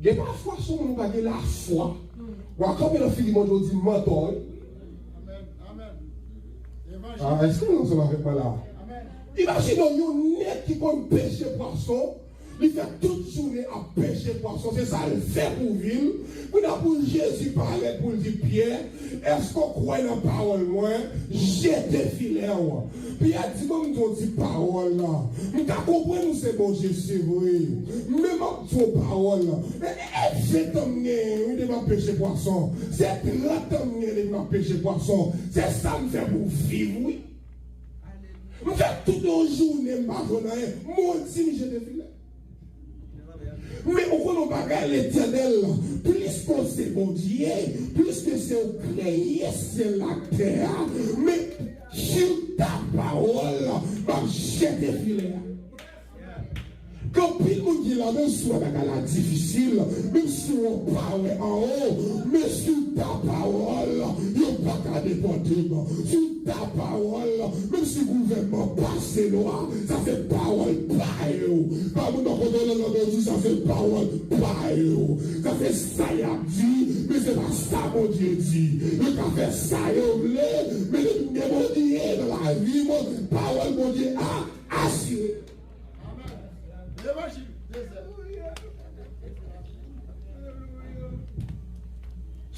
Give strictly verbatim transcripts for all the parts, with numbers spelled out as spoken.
Gen pafwa, sou moun ou pa gen lafwa, w a kanpe nan figi Bondye, w di, "M mantò, wi." Ah, èske nou ansanm avèk mwen la? Imajine w, yon nèg ki konn peche pwason, li fè tout jounen ap peche pwason, se sa l fè pou vi l. Kounye a pou Jezi parèt pou l di, "Pyè, èske w kwè nan pawòl mwen? Jete filè w." Pyè di, "Ban m di w yon ti pawòl la. M ka konprann ou se Bondye, se vre. Men m ap di w pawòl la. E, e, e ven tan m genyen, wi, depi m ap peche pwason. Se trant tan m genyen depi m ap peche pwason. Se sa m fè pou viv, wi. M fè tout yon jounen, m pa jwenn anyen. Modi m jete filè." Men ou konn yon bagay, Letènèl, plis ke w se Bondye, plis ke se ou kreye syèl la ak tè a, men sur ta parole, m ap jete filè a. Gen anpil moun ki la, menm si w wè bagay la difisil, menm si w pa wè anwo, men sur ta parole, yo pa ka depòte m. Sur ta parole, menm si gouvènman pase lwa, sa se pawòl pa yo. Pa moun nan kote w nan di sa se pawòl pa yo. Sa se sa y ap di, men se pa sa Bondye di. Yo ka fè sa yo vle, men depi m gen Bondye nan lavi mwen, pawòl Bondye a asire.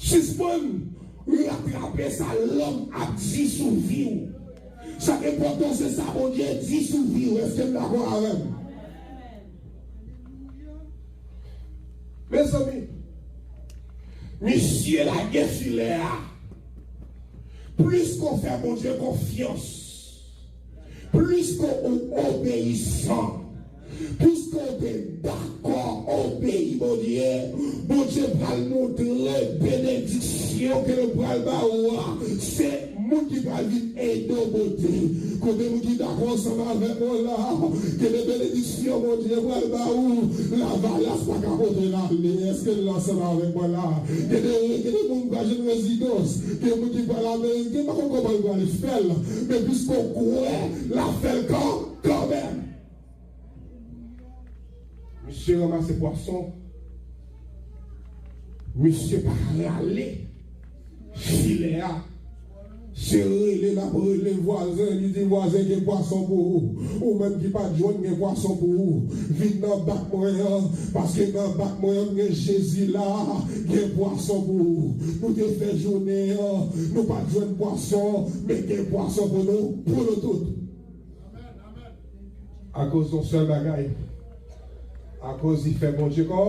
Sispann ratrape sa lòm ap di sou vi w. Sa k enpòtan, se sa Bondye di sou vi w. Èske n dakò avè m? Mezanmi, misye lage filè a. Plis ke w fè Bondye konfyans, plis ke w obeyisan, plis ke w te dakò obeyi Bondye, Bondye pral montre benediksyon ke l pral ba ou a. Se moun ki pral vin ede w monte. Kote moun ki dakò ansanm avèk mwen la, gen de benediksyon Bondye pral ba ou, lavalas pa ka pote l ale. Èske l ansanm avèk mwen la? Gen de, gen de moun ki pa jwenn rezidans, gen moun ki pral Ameriken, pa konn kòman l pral fè l, men piske w kwè, l ap fè l kan, kanmenm. Misye ranmase pwason. Misye pa rale filè a. Se rele l ap rele vwazen, li di, "Vwazen, gen pwason pou ou." Ou menm ki pa t jwenn, gen pwason pou ou. Vin nan bak mwen an, paske nan bak mwen an, m gen Jezi la, gen pwason pou ou. Nou te fè jounen an, nou pa t jwenn pwason, men gen pwason pou nou, pou nou tout. Akoz yon sèl bagay. Akoz li fè Bondye kò.